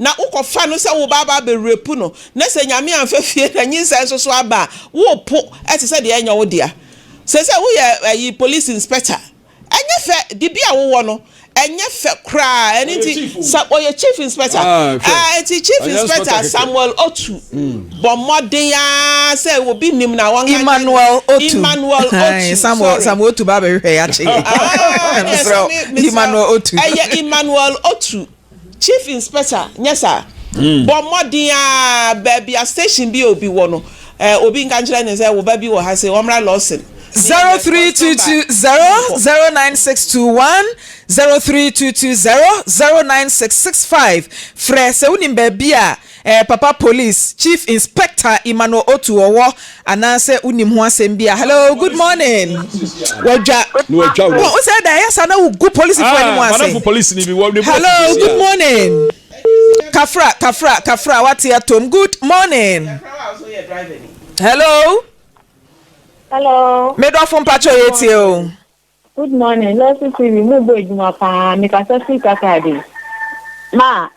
na wokɔfa no sɛ wo ba aba abɛrepu no na sɛ Nyame amfa fie na nyinsɛn nso so aba a, worepo te sɛ deɛ ɛnyɛ wo dea. Seesei woyɛ ayi police inspector. Ɛnyɛ fɛ, dibea a wowɔ no, ɛnyɛ fɛ koraa. Ɛno nti, sɛ ɔyɛ chief inspector. Ah, hwɛ. Ah, nti chief Ɔnyɛ inspector inspector kɛkɛ. Samuel Otu, bɔ mmɔden ara sɛ obi nim na wɔnka nkyerɛ no. Emmanuel Otu. Emmanuel Aye, Otu, Samuel, sorry. Samuel Otu ba abɛhwehwɛ yɛ akye yɛ. Ah, ɛne Mesrɛ sɛ wo, me, mesrɛ wo. Emmanuel Otu. Ɛyɛ Emmanuel Otu. Chief Inspector, nyɛ saa. Bɔ mmɔden ara, baabi a station bi a obi wɔ no, eh, obi nka nkyerɛ no sɛ wo ba bi wɔ ha sei, ɔmmra Lawson. Ne yɛnyɛ customer 03220 nkɔ. 09621 03220 09665 Frɛ sɛ wonim baabi a Eh papa police chief inspector Emmanuel Otu ɔwɔ anaasɛ wonim ho asɛm bi a hello good morning wadwa Na wadwa wo rough. sɛ da ɛyɛ saa na wogu polisifoɔ anim Ah, ase madamfo police ni bi wɔ ne bu hello afu sisi good a. morning kafra kafra kafra wate atom good morning hello Hello. medɔfo mpakyɛ Good yɛtie o morning. Good morning. Lɔsi TV mu bɔ adwuma paa. Mekasa firi Takoradi. Ma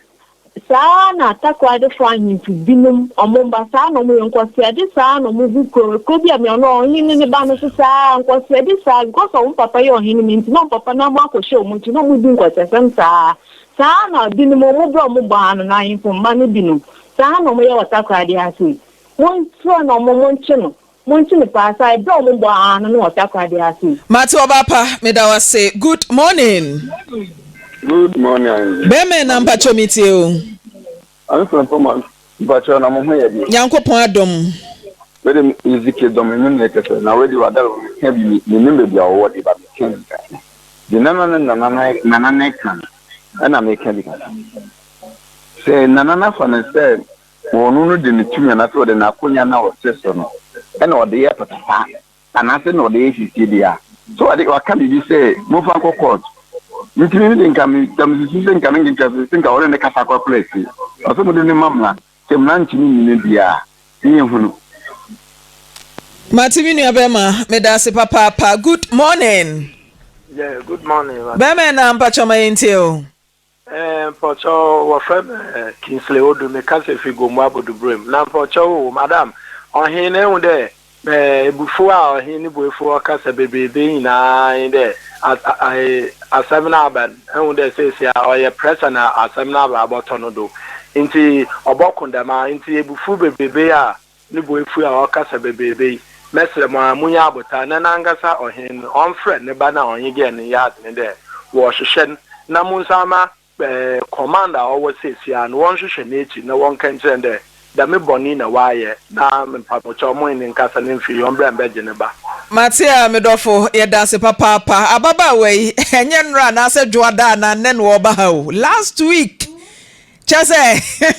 saa na Takoradifo ahemfo binom ɔmo mba saa na ɔmo yɛ nkɔsiade saa na ɔmo gu kuro kuro bi a mi ɔno ɔhene ne ne ba no so saa nkɔsiade saa because ɔmo papa yɛ ɔhene mi nti na ɔmo papa na ɔmo akɔhyɛ ɔmo akyi na ɔmo di nkɔsiasɛm saa saa na binom ɔmo brɛ ɔmo bɔ ano na ahemfo mma no binom saa na ɔmo yɛ wɔ Takoradi ase. Monfrɛ no ɔmo monkye no Monkye no paa saa ɛberɛ a ɔmo bɔ ano no wɔ takoradi ha sei. Mate ɔbaa pa meda wo ase good morning. Good morning Angie. Bɛɛma ɛna mpakyɛw me tie o. Maame Frempoma mpakyɛw na mo ho yɛ deɛ. Nyankopɔn adom. Wei de Ezekiel dɔ me ne no kɛsɛ na wei de wadaro me ka bi me nim baabi a ɔwɔ de ba me ka bi kakra de nana ne nana nana ne ka no ɛna me ka bi kakra sɛ nana na fa no sɛ Ɔno no de ne tumi anaasɛ ɔde n'akonya no a ɔte so no na ɔde yɛ patapaa anaasɛ na ɔde yɛ siesie deɛ a, so ɔde waka biribi sɛ momfa nkɔ court? Nti me de nka me nka mesusu sɛ nka me nka sɛ nka ɔne ne kasa korakora asie. Ɔsɛ mode no ma mmara, sɛ mmara ntumi nyi no deɛ a, ne yɛhunu. Mate me nua bɛma, medase papaapa, good morning. Yeah, good morning. Bɛma ɛna mpakyɛ ma yɛntie o. Eh mpɔkyɛw wɔfrɛ me Kingsley Odu me kasa fi Gomoa Abodubrem na mpɔkyɛw o madam ɔhen no ehu dɛ eh ebufuw a ɔhen no bo efuw ɔkasa bebrebe nyinaa nye dɛ asɛm no aba no ehu dɛ sesei a ɔyɛ pressure na asɛm no aba abɔtɔ no do ntsi ɔbɔko dɛm a ntsi ebufuw bebrebe a ne bo efuw a ɔkasa bebrebe yi mɛserɛ mo ara munya abotar na nankasa ɔhen no ɔmfrɛ ne ba no a ɔnye girl no yɛ adze no dɛ wɔrohwehwɛ no na monsan ma command a ɔwɔ seseiara no wɔnhwehwɛ n'ekyir na wɔnka nkyerɛ no dɛ dɛm bɔn yi na ɔayɛ na mepamokyɛw monye no nkasa na mfir yi ɔmbra mbɛgye ne ba. Mate a me dɔfo, yɛda ase papaapa. Ababaawa yi, ɛnyɛ nnora anaasɛ dwoada anaa nnɛ na ɔreba ha o. Last week Kyɛ sɛ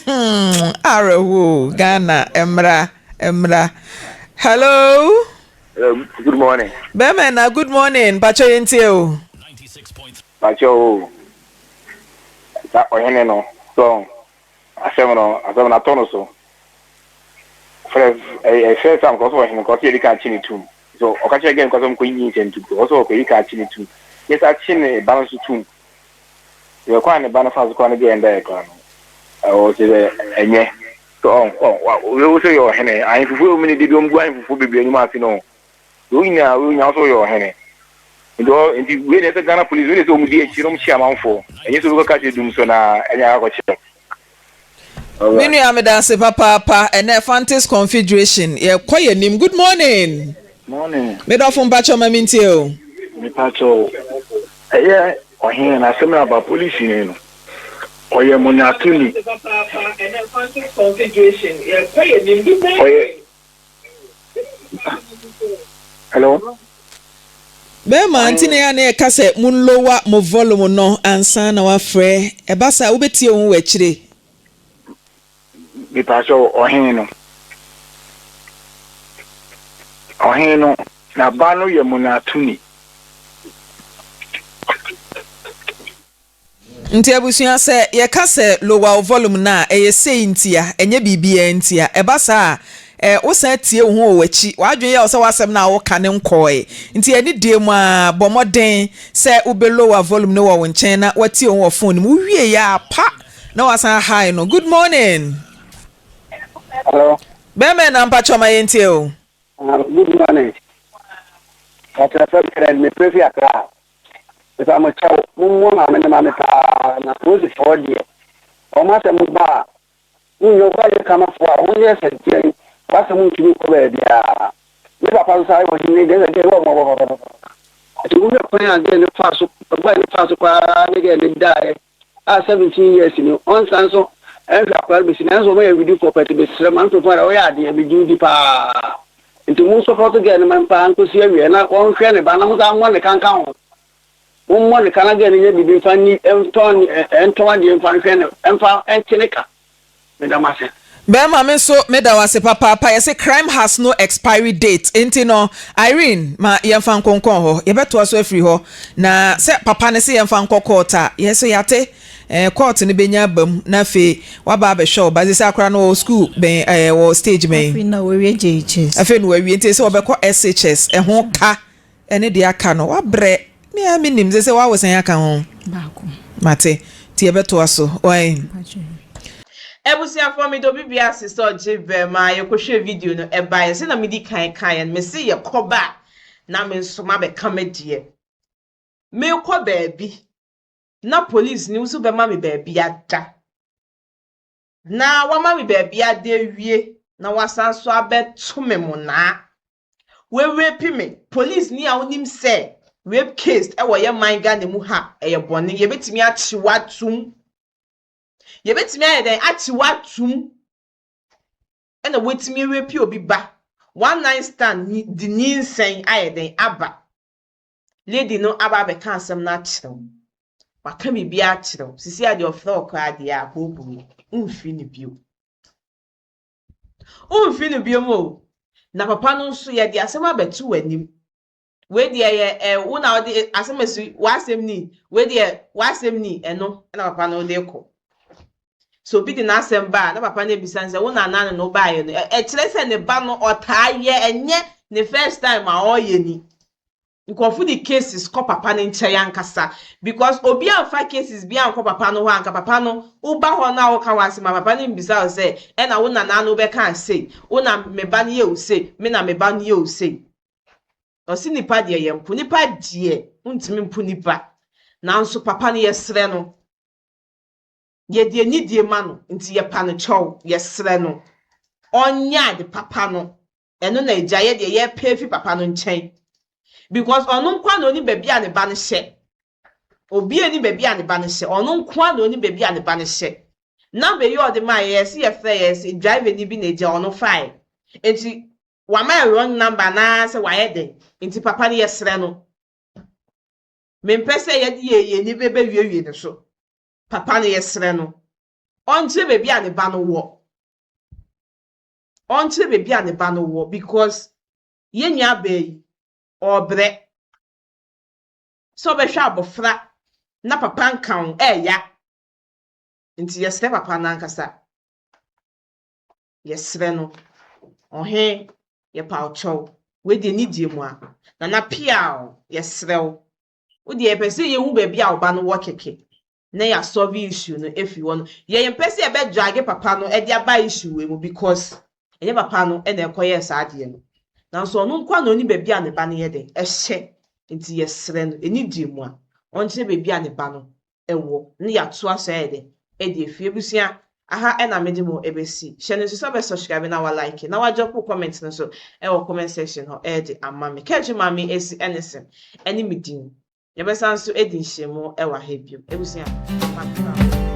hmm awerɛhoɔ o Ghana mmra mmra Hello. Hello good morning. Bɛrima na good morning mpakyɛ yɛn tie o. Mpakyɛ o sa ɔhene no so asɛm no asɛm no atɔ no so first ɛyɛ first time kɔ so ɔhene kɔ so yɛde ka akyi ne tum so ɔka kyerɛ gɛn kɔ so nkɔ yi nhyɛn tum kɔ so ɔkɔ yi ka akyi ne tum yɛsa akyi ne ba no so tum. Dɛ kwan a ne ba no faa so koraa no gyee ndae koraa no, ɔwɔ kyerɛ dɛ ɛnyɛ. So ɔn, ɔn, wa, wo so yɛ ɔhene. Ahemfofo wɔ mu no, da bi wɔn gu ahemfofo bebree anim ase no. Wo nyinaa, wo nyinaa wo so yɛ ɔhene. Nti ɔ, nti wei na ɛsɛ Ghana police, wei na ɛsɛ wɔn di akyi na wɔn kye amanfoɔ. Ɛnyɛ sɛ obi kɔka kyerɛ dum so na ɛnyɛ akɔkyerɛ. Me nua medase papaapa ɛnɛ Fantes Confederation yɛkɔ yɛn nim good morning. Morning. Me dɔfo mpakyɛw ma me ntie o. Mepakyɛw ɛyɛ ɔhene no asɛm no aba polisini no ɔyɛ monyatoni ɔyɛ Hello. Bɛɛma nti na ɛyɛ a na yɛka sɛ mo lower mo volume no ansa na wafrɛ ɛba saa wobɛtie wo ho wɔ akyire. Mepakyɛw, ɔhen no. Ɔhen no, na ba no yɛ monatoni. Nti abusua sɛ yɛka sɛ lower wo volume no a, ɛyɛ sei ntia, ɛnyɛ biribiara ntia. Ɛba saa a, eh, wosan tie wo ho wɔ w'akyi. W'adwene yɛ wo sɛ w'asɛm no a woka no nkɔɔe. Nti anidie mu ara, bɔ mmɔden sɛ wobɛ lower volume no wɔ wo nkyɛn na woatie wo ho wɔ phone no mu. Wowieeɛ a, pa na woasan high no. Good morning. Hello. Bɛɛma ɛna mpakyɛw ma yɛntie o. Good morning. Pakyɛ fɛ me me pere fi Accra. Mepa mo kyɛw, mo mmoa maame no ma me paa, na polisifoɔ deɛ, wɔn asɛm ba a, wonyɛ woayɛ kamafoɔ a, wɔnyɛ sɛ deɛn, w'asɛm ntumi nkɔ baabiara. Me papa nso ayɛ ɔhene deɛ sɛ deɛ ɛwɔ mmɔbɔ papapapa. Nti wohwɛ kwan a deɛ ne faa so, ɔbaa ne faa so koraa ne deɛ ne daeɛ a 17 years ni, ɔnsan so ɛnhwɛ akwadaa no bɛsi, nanso wɔn yɛ widifoɔ pɛte mesrɛ ma mpɛfo ara wɔyɛ adeɛ megye wo di paa. Nti mo support girl no ma mpaa nkosi awiɛ na wɔnhwɛ ne ba na mo san mmɔ ne ka nka ho. Mo mmɔ ne ka na girl no nyɛ biribi mfa nni ntɔn ntɔn adeɛ mfa nhwɛ ne mfa nte ne ka. Meda mo ase. Bɛɛma me nso meda wo ase papaapa yɛse crime has no expiry date nti no Irene ma yɛnfa nkonkɔn hɔ yɛbɛtoa so afiri hɔ na sɛ papa no se yɛnfa nkɔ court a yɛn nso yɛate Ɛɛ court no bɛnya aba mu na afei waba abɛhwɛ wo ba. Sɛ akora no wɔ school bɛn ɛɛ wɔ stage bɛn? Afei na wawie JHS. Afei na wawie nti sɛ ɔbɛkɔ SHS ɛho ka ɛne deɛ aka no wabrɛ. Me ara menim sɛ sɛ wawo sɛn aka ho? Baako. Mate nti yɛbɛtoa so wai. Abusuafoɔ meda obi biara ase sɛ ɔgye berɛ ma yɛkɔhwɛɛ video no ɛbaeɛ. Sɛdeɛ medi kan kaeɛ no mese yɛkɔba a na me nso mabɛka me deɛ. Merekɔ baabi na polisini nso bɛma me baabi ada. Na wama me baabi ada awie na wasan so abɛto me monaa. Warepi me. Polisini a wonim sɛ rape case wɔ yɛn man Ghana mu ha ɛyɛ bɔne. Yɛbɛtumi akye wo atum. Yɛbɛtumi ayɛ dɛn akye wo atum ɛna woatumi arepi obi ba. One night stand de nyinsɛn ayɛ dɛn aba. Lady no aba abɛka asɛm no akyerɛ wo. Waka biribiara akyerɛ wo. Sisi a deɛ ɔfrɛ wo koraa deɛ a, booboo, womfiri no bio. Womfiri no bio o. Na papa no nso yɛde asɛm abɛto w'anim. Wei deɛ yɛ ɛ wo na wode asɛm asi w'asɛm ni. Wei deɛ w'asɛm ni ɛno na papa no de kɔ. Sɛ obi de n'asɛm ba a na papa no abisa no sɛ wo na anaa ne na wobaeɛ no. Ɛkyerɛ sɛ ne ba no ɔtaa yɛ ɛnyɛ ne first time a ɔreyɛ ni. Nkurɔfo de cases kɔ papa no nkyɛn ankasa because obi amfa cases bi ankɔ papa no hɔ a anka papa no woba hɔ na woka w'asɛm a papa no mbisa wo sɛ ɛna wo na naano wobɛkaa sei, wo na me ba no yɛ wo sei, me na me ba no yɛ wo sei. Ɔse nipa deɛ yɛmpo nipa deɛ wontumi mpo nipa nanso papa no yɛsrɛ no yɛde anidie ma no nti yɛpa no kyɛw yɛsrɛ no ɔnyɛ ade papa no Ɛno na agya yɛ deɛ yɛpɛ afi papa no nkyɛn because ɔno nkoa na onim baabi a ne ba no hyɛ. Obi ani baabi a ne ba no hyɛ. Ɔno nkoa na onim baabi a ne ba no hyɛ. Number yi a ɔde maa yɛ yɛse yɛfrɛ yɛ yɛse driver ni bi na agya ɔno fae. Nti wama yɛ wrong number anaa sɛ wayɛ dɛn. Nti papa no yɛsrɛ no. Mempɛ sɛ yɛde yɛ yɛn ani bɛbɛwiewie ne so. Papa no yɛsrɛ no. Ɔnkyerɛ baabi a ne ba no wɔ. ɔnkyerɛ baabi a ne ba no wɔ because yɛn nua baa yi ɔrebrɛ sɛ ɔbɛhwɛ abɔfra na papa nka ho ɛɛya nti yɛsrɛ papa no ankasa yɛsrɛ no ɔhe yɛpa wo kyɛw wei deɛ ne die mu a nana piaw yɛsrɛ wo wo deɛ yɛpɛ sɛ yɛhu baabi a wo ba no wɔ kɛkɛ na yɛ asɔve issue no afi hɔ no yɛmpɛ sɛ yɛbɛ drage papa no de aba issue wei mu because ɛnyɛ papa no na ɛkɔyɛɛ saa adeɛ no nanso ɔno nkoa na ɔnim baabi a ne ba no yɛ dɛn ɛhyɛ nti yɛsrɛ no anidie mu a ɔnkyerɛ baabi a ne ba no ɛwɔ na yɛatoa so ayɛ dɛn ɛde afi abusua aha ɛna mede mo ɛbɛsi hyɛ no nso sɛ wobɛ subscribe na wa like na wa drop comment no so ɛwɔ comment section hɔ ɛde ama me kɛtwe maame esi ɛne sem ɛne me din Yɛbɛsan nso adi nhyiamu wɔ ha bio. Abusua, makra mo.